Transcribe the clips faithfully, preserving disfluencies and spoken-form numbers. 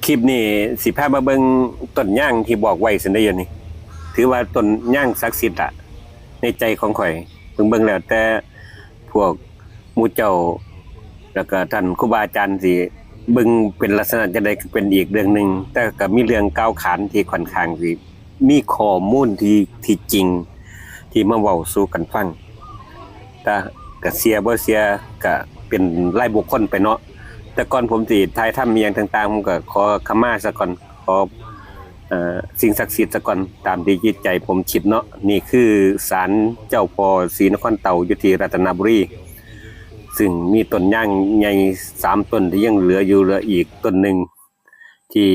คลิปนี้สิพามาเบิ่งต้นยางที่บอกไว้ซั่นเด้อ นี่ ถือว่าต้นยางศักดิ์สิทธิ์ละ ในใจของข้อย เบิ่งๆ แล้วแต่พวกหมู่เจ้า แล้วก็ท่านครูบาอาจารย์สิเบิ่งเป็นลักษณะจั่งใดก็เป็นอีกเรื่องหนึ่ง แต่ก็มีเรื่องกล่าวขานที่ค่อนข้างสิมีข้อมูลที่ ที่จริง ที่มาเว้าสู่กันฟัง แต่ก็เชื่อบ่เชื่อก็เป็นรายบุคคลไปเนาะ แต่ก่อนผมสิถ่ายทำอิหยังต่างๆ ผมก็ขอขมาซะก่อน ขอ เอ่อ สิ่งศักดิ์สิทธิ์ซะก่อน ตามที่จิตใจผมคิดเนาะ นี่คือศาลเจ้าพ่อศรีนครเต่าอยู่ที่รัตนบุรี ซึ่งมีต้นยางใหญ่สามต้นที่ยังเหลืออยู่ เหลืออีกต้นหนึ่งที่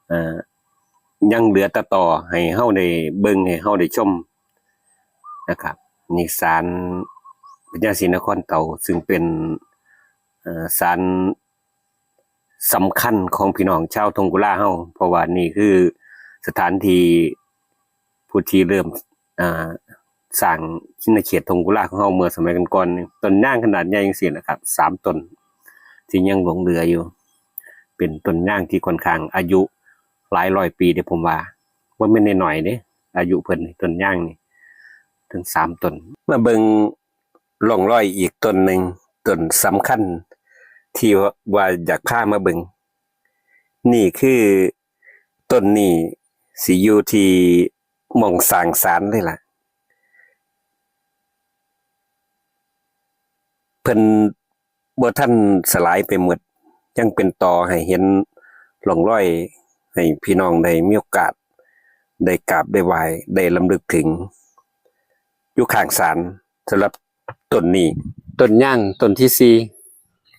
เอ่อ ยังเหลือแต่ตอให้เฮาได้เบิ่ง ให้เฮาได้ชมนะครับ นี่ศาลพญาศรีนครเต่า ซึ่งเป็น เอ่อ ศาลสำคัญของพี่น้องชาวทงกุลาเฮา เพราะว่านี่คือสถานที่ผู้ที่เริ่ม อ่า สร้างอาณาเขตทงกุลาของเฮาเมื่อสมัยก่อนๆ นี่ ต้นยางขนาดใหญ่จั่งซี้นะครับ สามต้น ที่ยังหลงเหลืออยู่ เป็นต้นยางที่ค่อนข้างอายุหลายร้อยปีเด้ ผมว่า บ่แม่นน้อยๆ เด้ อายุเพิ่นนี่ ต้นยางนี่ ถึงสามต้น มาเบิ่งร่องรอยอีกต้นหนึ่ง ต้นสำคัญที่ว่าอยากพามาเบิ่ง นี่คือต้นนี้สิอยู่ที่หม่องสร้างศาลเลยล่ะ เพิ่นบ่ทันสลายไปหมด ยังเป็นตอให้เห็นร่องรอย ให้พี่น้องได้มีโอกาส ได้กราบได้ไหว้ ได้รำลึกถึง อยู่ข้างศาล สำหรับต้นนี้ ต้นยางต้นที่สี่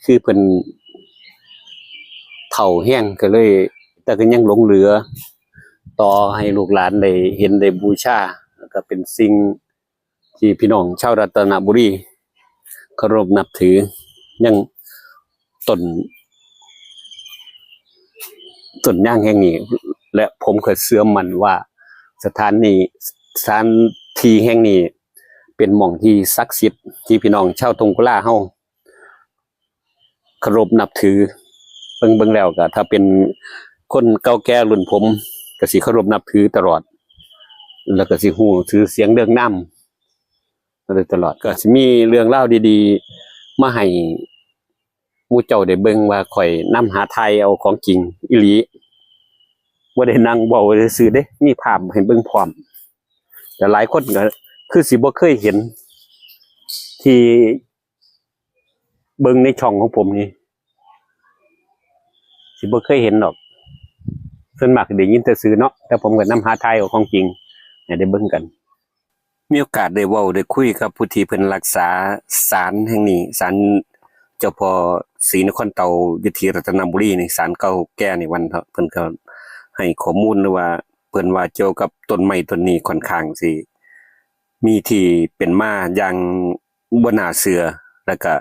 คือเพิ่นเฒ่าแฮงก็เลย แต่ก็ยังหลงเหลือ ต่อให้ลูกหลานได้เห็นได้บูชา แล้วก็เป็นสิ่งที่พี่น้องชาวรัตนบุรีเคารพนับถือ ยังต้น ต้นยางแห่งนี้ และผมก็เชื่อมั่นว่าสถานนี้ สถานที่แห่งนี้เป็นหม่องที่ศักดิ์สิทธิ์ที่พี่น้องชาวทงกุลาเฮาเคารพนับถือ เบิ่ง เบิ่งแล้วก็ถ้าเป็นคนเก่าแก่รุ่นผมก็สิเคารพนับถือตลอด แล้วก็สิฮู้ชื่อเสียงเรียงนามมาโดยตลอด ก็สิมีเรื่องราวดีๆ มาให้หมู่เจ้าได้เบิ่งว่าข้อยนำหาถ่ายเอาของจริงอีหลี บ่ได้นั่งเว้าซื่อๆ เด้ มีภาพให้เบิ่งพร้อม แต่หลายคนก็คือสิบ่เคยเห็น ที่เบิ่งในช่องของผมนี่ สิบ่เคยเห็นดอก ส่วนมากได้ยินแต่ชื่อเนาะ แต่ผมก็นำหาถ่ายเอาของจริงให้ได้เบิ่งกัน มีโอกาสได้เว้าได้คุยกับผู้ที่เพิ่นรักษาศาลแห่งนี้ ศาลเจ้าพ่อศรีนครเต่าอยู่ที่รัตนบุรีนี่ ศาลเก่าแก่นี่ วันเถาะ เพิ่นก็ให้ข้อมูลหรือว่า เพิ่นว่าเกี่ยวกับต้นไม้ต้นนี้ค่อนข้างสิมีที่เป็นมาอย่างบ่น่าเชื่อ แล้วก็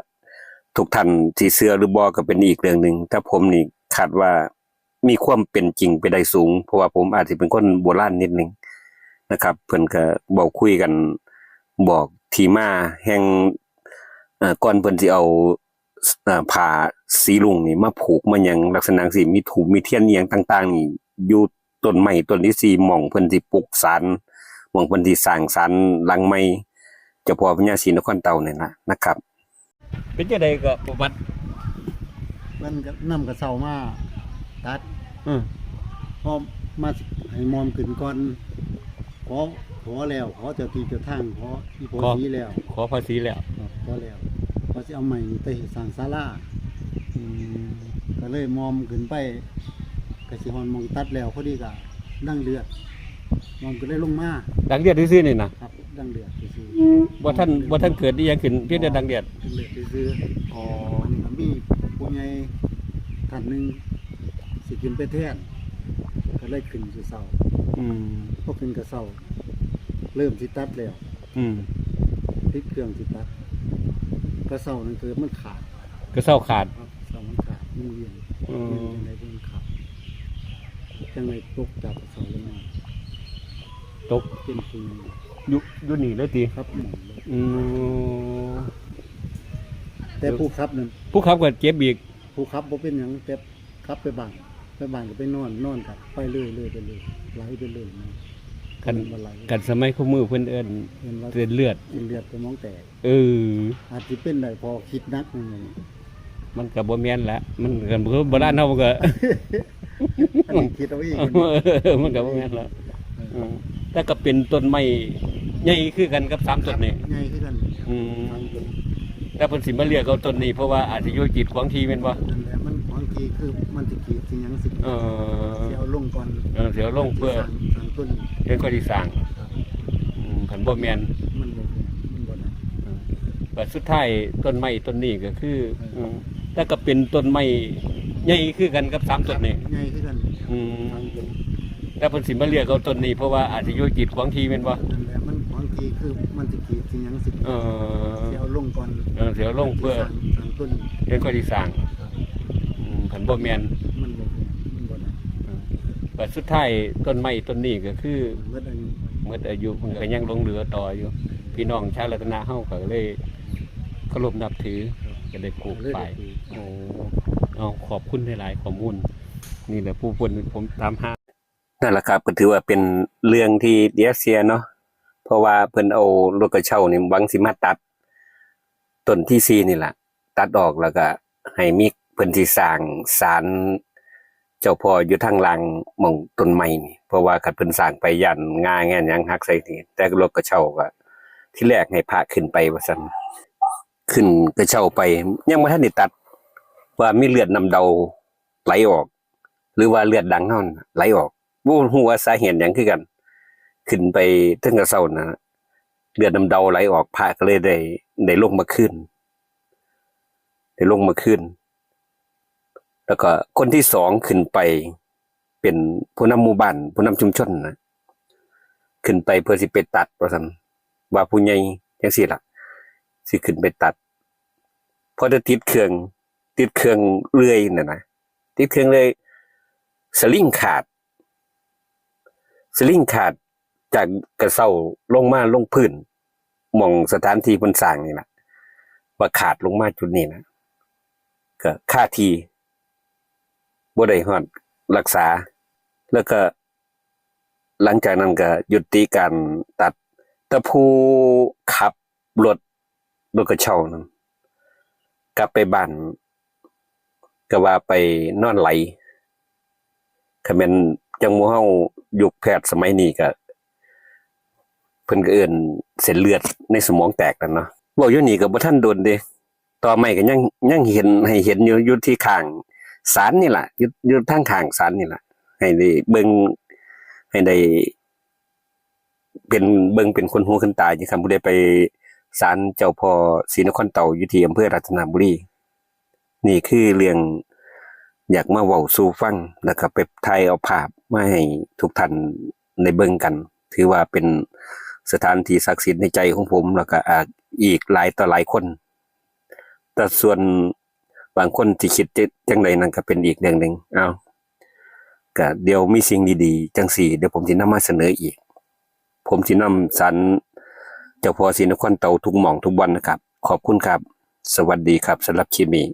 ทุกท่านสิเชื่อหรือบ่ก็เป็นอีกเรื่องหนึ่ง แต่ผมนี่คาดว่ามีความเป็นจริงไปได้สูง เพราะว่าผมอาจสิเป็นคนโบราณนิดหนึ่งนะครับ เพิ่นก็เว้าคุยกัน บอกที่มาแห่ง เอ่อ ก่อนเพิ่นสิเอา เอ่อ ผ้าสีรุ้งนี่มาผูกมาหยังลักษณะจั่งซี้ มีธูปมีเทียนอิหยังต่างๆ นี่ อยู่ต้นไม้ต้นที่สี่ หม่องเพิ่นสิปลุกศาล หม่องเพิ่นสิสร้างศาลหลังใหม่ เจ้าพ่อพญาศรีนครเต่านี่ล่ะนะครับ เป็นจั่งใดก็ประวัติ มันก็นำกระเซ้ามาตัด อืม พอมาให้มอมขึ้นก่อน ขอ ขอแล้ว ขอเจ้าที่เจ้าทาง ขออีพ่อ ขอ ศรีแล้ว ขอพ่อศรีแล้ว ครับ ขอแล้ว ว่าสิเอาไม้นี่ไปเฮ็ดสร้างศาลา อืม ก็เลยมอมขึ้นไป ก็สิฮอดหม่องตัดแล้ว พอดีก็ดังเลือด มอมก็เลยลงมา ดังเลือดซื่อๆ นี่นะ ครับ ดังเลือดซื่อๆ บ่ทัน บ่ทันเกิดอิหยังขึ้น เพียงแต่ดังเลือด ดังเลือดซื่อๆ อ๋อ อันนี้ก็มีผู้ใหญ่ท่านหนึ่งสิขึ้นไปแทน ก็เลยขึ้นแต่เช้า อืม พอขึ้นแต่เช้า เริ่มสิตัดแล้ว อืม ติดเครื่องสิตัด กระเซ้านั่นคือมันขาด กระเซ้าขาด ครับ กระเซ้ามันขาด มันเวียน อืม เวียนจั่งใดมันขาด จั่งใดตกจากกระเซ้าลงมา ตก เป็นผู้ อยู่ อยู่นี่เลยติ ครับ หม่องเลย อืม แต่ผู้ขับนั่น ผู้ขับก็เจ็บอีก ผู้ขับบ่เป็นหยัง แต่ขับไปบ้าน ไปบ้านก็ไปนอน นอนก็ไปเรื่อยๆไปเลย ไหลไปเลยนะ คัน เพิ่นว่าไหล คันสมัยคู่มือเพิ่นเอิ้น เห็นว่า เส้นเลือด เส้นเลือดสมองแตก เออ อาจสิเป็นได้พอคิดหนักนั่นนี่ มันก็บ่แม่นละ มันก็คือโบราณเฮามันก็ อันนี้คิดเอาเอง เออมันก็บ่แม่นละ อืมแต่ก็เป็นต้นไม้ใหญ่คือกันกับสามต้นนี่ ใหญ่คือกัน อืมแต่เพิ่นสิมาเลือกเอาต้นนี้เพราะว่าอาจจะอยู่กีดขวางที่แม่นบ่ นั่นแหละ มันบางทีคือมันสิกรีดสิหยังสิ เออ สิเอาลงก่อน เออสิเอาลงเพื่อ สร้างสร้างต้น เพิ่นก็สิสร้างอืมคันบ่แม่น มันบ่แม่นมันบ่ได้ บัดสุดท้ายต้นไม้ต้นนี้ก็คืออืมแต่ก็เป็นต้นไม้ใหญ่คือกันกับสามต้นนี่ ใหญ่คือกัน อืมแต่เพิ่นสิมาเลือกเอาต้นนี้เพราะว่าอาจจะอยู่กีดขวางที่แม่นบ่ นั่นแหละ มันบางทีคือมันสิกรีดสิหยังสิ เออ สิเอาลงก่อน เออสิเอาลงเพื่อ สร้างสร้างต้น เพิ่นก็สิสร้างอืมคันบ่แม่น มันบ่แม่นมันบ่ได้ บัดสุดท้ายต้นไม้ต้นนี้ก็คือ หมดอายุ หมดอายุมันก็ยังหลงเหลือต่ออยู่ พี่น้องชาวรัตนะเฮาก็เลยเคารพนับถือก็ได้ปลูกไป เลยได้ปลูก โอ้เอาขอบคุณหลายๆข้อมูล นี่แหละผู้คนผมตามหานั่นแหละครับ ก็ถือว่าเป็นเรื่องที่เดียเซียเนาะ เพราะว่าเพิ่นเอารถกระเช้านี่หวังสิมาตัด ต้นที่สี่นี่แหละ ตัดออกแล้วก็ให้มีเพิ่นสิสร้างศาลเจ้าพ่ออยู่ทางล่างหม่องต้นไม้นี่ เพราะว่าคันเพิ่นสร้างไปย่านง่าแง่นหยังหักใส่นี่ แต่รถกระเช้าก็ที่แรกให้พระขึ้นไปว่าซั่น ขึ้นกระเช้าไป ยังบ่ทันได้ตัด ว่ามีเลือดน้ำเดาไหลออก หรือว่าเลือดดังเฮานั่นไหลออก บ่ฮู้ว่าสาเหตุหยังคือกัน ขึ้นไปเทิงกระเช้านะ เลือดน้ำเดาไหลออก พระก็เลยได้ ได้ลงมาคืน ได้ลงมาคืน แล้วก็คนที่สองขึ้นไป เป็นผู้นำหมู่บ้าน ผู้นำชุมชนนะ ขึ้นไปเพื่อสิไปตัดว่าซั่น ว่าผู้ใหญ่จังซี่ล่ะ สิขึ้นไปตัด พอได้ติดเครื่อง ติดเครื่องเลื่อยน่ะนะ ติดเครื่องเลื่อย สลิงขาด สลิงขาดจากกระเซ้าลงมาลงพื้น หม่องสถานที่เพิ่นสร้างนี่ล่ะ ว่าขาดลงมาจุดนี้นะ ก็คาที่ บ่ได้ฮอดรักษา แล้วก็หลังจากนั้นก็ยุติการตัด แต่ผู้ขับรถ รถกระเช้านั้น กลับไปบ้าน ก็ว่าไปนอนไหล คันแม่นจังหมู่เฮายุคแพทย์สมัยนี้ก็ เพิ่นก็เอิ้นเส้นเลือดในสมองแตกนั่นเนาะ เว้าอยู่นี่ก็บ่ทันโดนเด้ ตอไม้ก็ยัง ยังเห็น ให้เห็นอยู่ อยู่ที่ข้างศาลนี่ล่ะ อยู่ อยู่ทางข้างศาลนี่ล่ะ ให้ได้เบิ่ง ให้ได้ เป็น เบิ่งเป็นคนหูคนตาอยู่ คันผู้ใดไปศาลเจ้าพ่อศรีนครเต่าอยู่ที่อำเภอรัตนบุรี นี่คือเรื่องอยากมาเว้าสู่ฟัง แล้วก็ไปถ่ายเอาภาพมาให้ทุกท่านได้เบิ่งกัน ถือว่าเป็นสถานที่ศักดิ์สิทธิ์ในใจของผม แล้วก็ อ่า อีกหลายต่อหลายคน แต่ส่วนบางคนที่คิดจะ จังใดนั่นก็เป็นอีกเรื่องหนึ่ง เอา ก็เดี๋ยวมีสิ่งดีๆ จังซี่ เดี๋ยวผมสินำมาเสนออีก ผมสินำศาลเจ้าพ่อศรีนครเต่าทุกหม่องทุกบ่อนนะครับ ขอบคุณครับ สวัสดีครับ สำหรับคลิปนี้